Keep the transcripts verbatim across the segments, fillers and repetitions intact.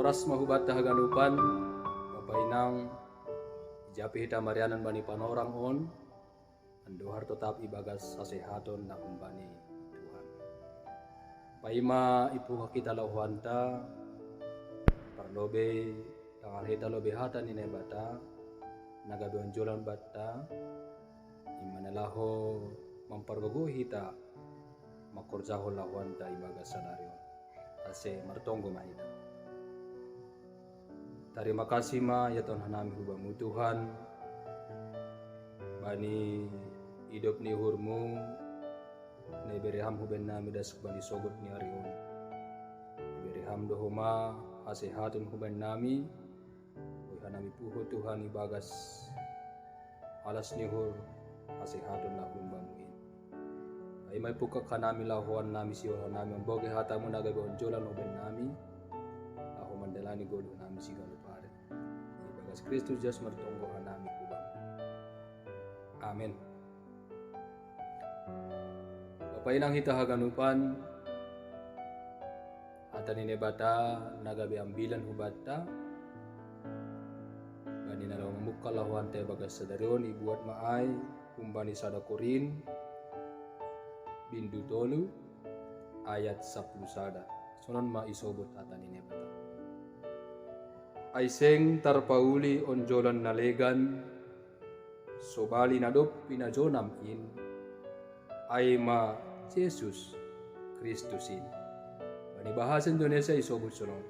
Ras ma hubanta haganupan, Bapa inang, ijapi hita marianan bani panorang on, andohar totap ibagas hasehaton na humbani Tuhan. Paima ipuhak hita laho hata, parlobei tangar hita lobei hata ni Naibata, na gabe onjolan banta, ima na laho mampargogohi hita mangkorjahon laho hata ibagas sadari on. Ase martonggo ma hita. Tarima kasih ma iaton hanami hu Bamu Tuhan, bani idop ni uhurMu, na ibere Ham hubahen nami das bani sogot ni ari on. Ibere Ham do homa hasehaton hubahen nami, boi hanami puho Tuhan ibagas alas ni uhur hasehaton na humbani Bamu in. Paima ipungkak hanami lahoan nami, sihol hanami mambogei hataMu na gabe onjolan hubahen nami, laho mandalani goluh nami siganup ari. Ibagas Kristus Jesus martonggo hanami hu Bamu. Amen. Bapa inang hita haganupan, hata ni Naibata na gabe ambilan hubanta, bani na laho mamungkal laho hata ibagas sadari on, ibuat ma ai humbani sada Korint, bindu tolu, ayat sampulu sada. Sonon ma isobut hata ni Naibata. Ai seng tarpauli onjolan na legan, sobali na dob pinajonam in, ai ma Jesus Kristus in. Bani bahasa Indonesia isobut sonon: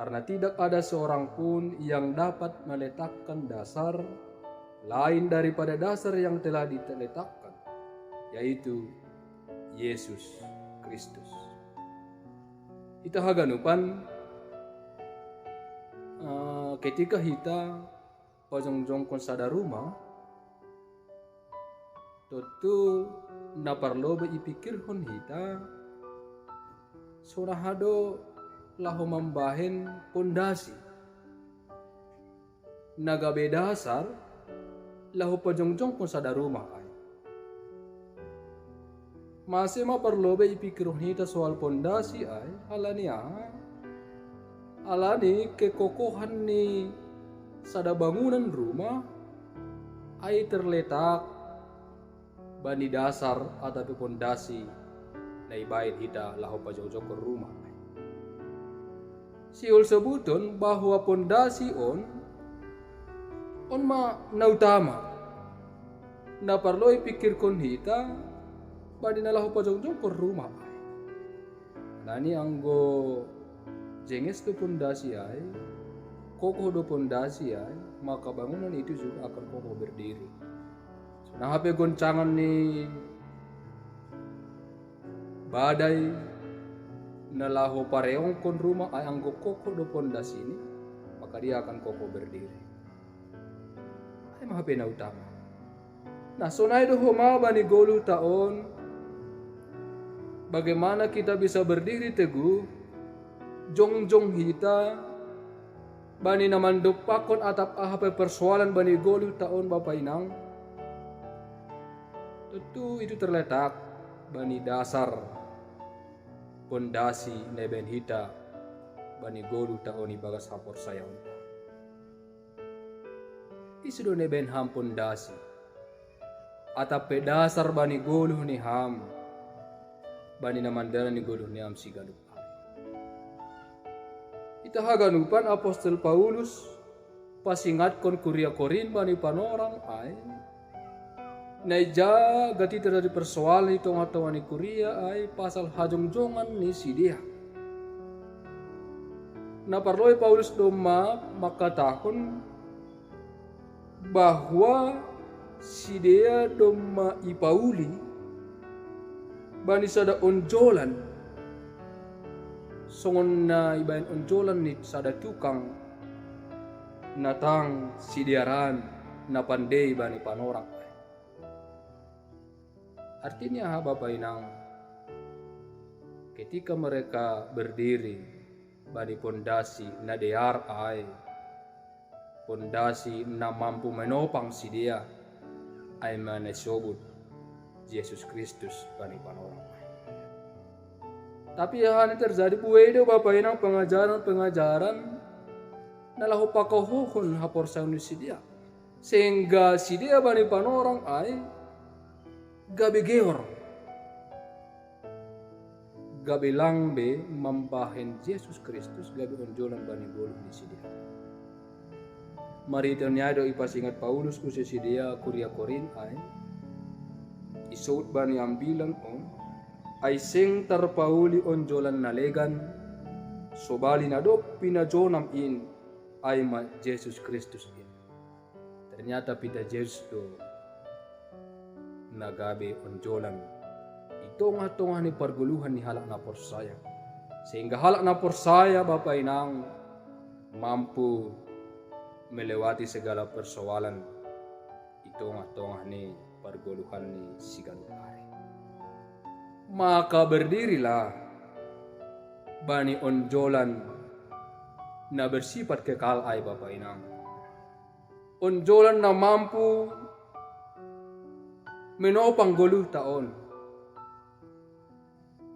Karena tidak ada seorang pun yang dapat meletakkan dasar lain daripada dasar yang telah diletakkan, yaitu Yesus Kristus. Hita haganupan, eh, ketika hita pajongjongkon sada rumah, tontu na parlobei ipikirhon hita, sonaha do laho mambahen pondasi na gabe dasar laho pajongjongkon sada rumah ai. Mase ma parlobei ipikirhon hita soal pondasi ai, halani aha? Halani kekokohan ni sada bangunan rumah ai terletak bani dasar atau pe pondasi na ibahen hita laho pajongjongkon rumah ai. Sihol sobuton bahwa pondasi on, on ma na utama, na parlobei pikirhon hita bani na laho pajongjongkon rumah ai. Halani anggo jenges do pondasi ai, kokoh do pondasi ai, maka bangunan itu juga akan kokoh berdiri. Sonaha pe goncangan ni badai na laho pareongkon rumah ai, anggo kokoh do pondasini, maka dia akan kokoh berdiri. Ai ma hape na utama. Nah, sonai do homa bani goluhta on, bagaimana kita bisa berdiri teguh, jongjong hita bani na mandompakkon atap aha pe persoalan bani goluhta on, Bapa inang? Tontu itu terletak bani dasar, pondasi na ibahen hita bani goluhta on ibagas haporsayaonta. Ise do na ibahen ham pondasi atap pe dasar bani goluh ni ham, bani na mandalani goluh ni ham siganup ari? Hita haganupan, apostel Paulus pasingatkon kuria Korint bani panorang ai, na ija gati terjadi persoalan i tongatonga ni kuria ai pasal hajongjongan ni sidea. Na parlobei Paulus domma mangkatahon bahwa sidea domma ipauli bani sada onjolan, songon na ibahen onjolan ni sada tukang na tang sidearan na pandei bani panorang. Artinya aha, Bapa inang? Ketika mereka berdiri bani pondasi na dear ai, pondasi na mampu menopang sidea, ai ma na isobut Jesus Kristus bani panorang. Tapi hal ini terjadi buedo bapa inang pengajaran-pengajaran na laho pakohohon haporsayaon ni sidea. Sehingga sidea bani panorang ai gabe geor. Gabe lang be mambahen Jesus Kristus gabe onjolan bani goluh ni sidea. Marhite ni ai do ipasingat Paulus use sidea kuria Korint ai, isout bani ambilan on, ai seng tarpauli onjolan na legan, sobali na dob pinajonam in, ai ma Jesus Kristus in. Ternyata pita Jesus do na gabe onjolan i tongah-tongah ni pargoluhan ni halak na porsaya. Sehingga halak na porsaya bapa inang mampu melewati segala persoalan i tongah-tongah ni pargoluhan ni siganup ari. Maka berdirilah bani onjolan na bersifat kekal ai bapa inang. Onjolan na mampu menopang goluhta on.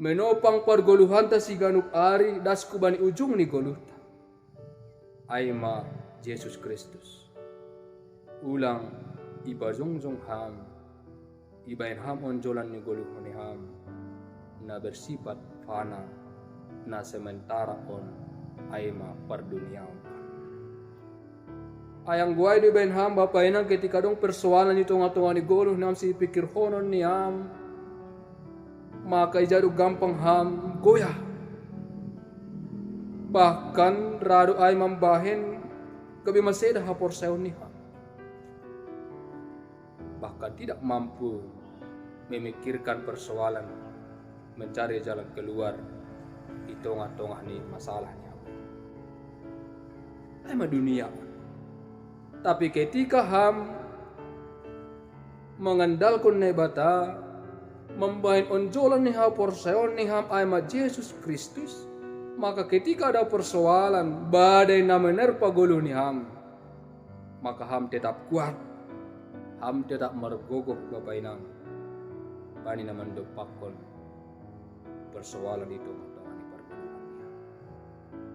Menopang pargoluhanta siganup ari das ku bani ujung ni goluhta. Ai ma Jesus Kristus. Ulang ipajongjong ham, ibahen ham onjolan ni goluh ni ham na bersifat fana, na sementara on, ai ma parduniaon. Ai anggo ai do ibahen ham bapa inang ketika dong persoalan i tongah-tongah ni goluh ni ham sipikirhonon ni ham, maka ija do gampang ham goyah. Bahkan ra do ai mambahen gabe maseda haporsayaon ni ham. Bahkan tidak mampu memikirkan persoalan, mencari jalan keluar di tongah-tongah ni masalah ni ham. Ai ma dunia. Tapi ketika ham mengandalkan Naibata, mambahen onjolan ni haporsayaon ni ham ai ma Jesus Kristus, maka ketika ada persoalan, badai na menerpa goluh ni ham, maka ham tetap kuat, ham tetap margogoh bapa inang, bani na mandompakkon persoalan i tongah-tongah ni pargoluhan ni ham.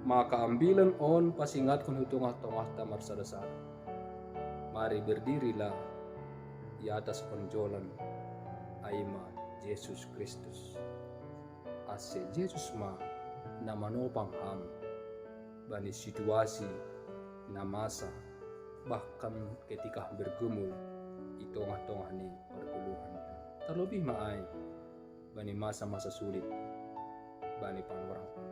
Maka ambilan on pasingatkon hu tongah-tongahta marsada-sada. Mari berdirilah i atas onjolan, ai ma Jesus Kristus. Ase Jesus ma na manopang ham bani situasi na masa, bahkan ketika bergumul i tongah-tongah ni pargoluhan ni ham. Tarlobih ma ai bani masa-masa sulit bani panorang on.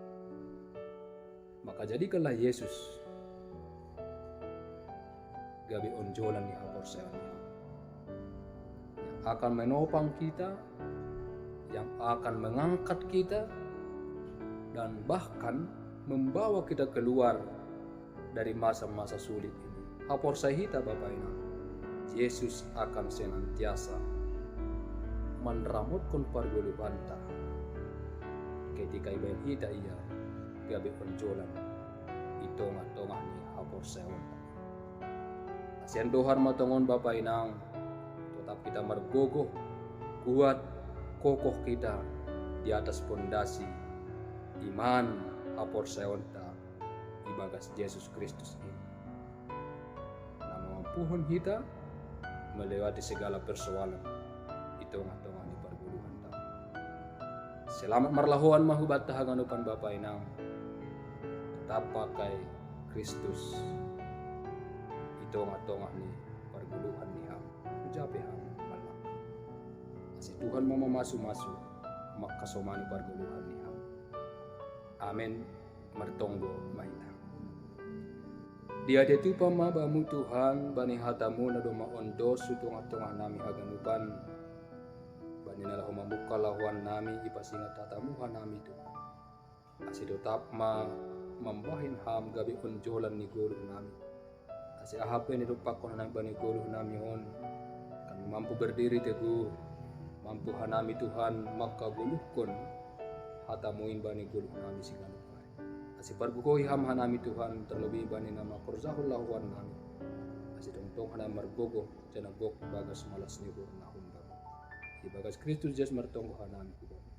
Maka jadikanlah Jesus gabe onjolan ni haporsayaon ni ham, yang akan menopang kita, yang akan mengangkat kita, dan bahkan membawa kita keluar dari masa-masa sulit ini. Haporsayaon hita bapa inang, Jesus akan senantiasa manramotkon pargoluhanta ketika ibahen hita ia gabe onjolan i tongah-tongah ni haporsayaonta. Ase andohar ma tongon bapa inang, totap kita margogoh, kuat, kokoh kita di atas pondasi iman haporsayaonta ibagas Jesus Kristus i, na mamampuhon hita melewati segala persoalan i tongah-tongah ni pargoluhanta. Selamat marlahoan ma hubanta haganupan bapa inang. Tetap pakai Kristus i tongah-tongah ni pargoluhan ni ham. Hujapi ham malak. Ase Tuhan ma mamasu-masu, mangkasomani pargoluhan ni ham. Amen. Martonggo ma hita. Diatei tupa ma Bamu Tuhan, bani hataMu na domma ondos hu tongah-tongah nami haganupan, bani na laho mamungkah lahoan nami ipasingat hataMu hanami Tuhan. Ase totap ma mambahen Ham gabe onjolan ni goluh nami. Ase aha pe na idompakkon hanami bani goluh nami on, kan mampu berdiri teguh, mampu hanami Tuhan mangkagoluhkon hataMu in bani goluh nami siganup ari. Ase pargogohi Ham hanami Tuhan, terlebih bani na mangkorjahon lahoan nami. Ase tongtong hanami margogoh, janah gok ibagas malas ni uhur na humbamu. Ibagas Kristus Jesus martonggo hanami hu Bamu.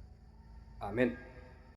Amen.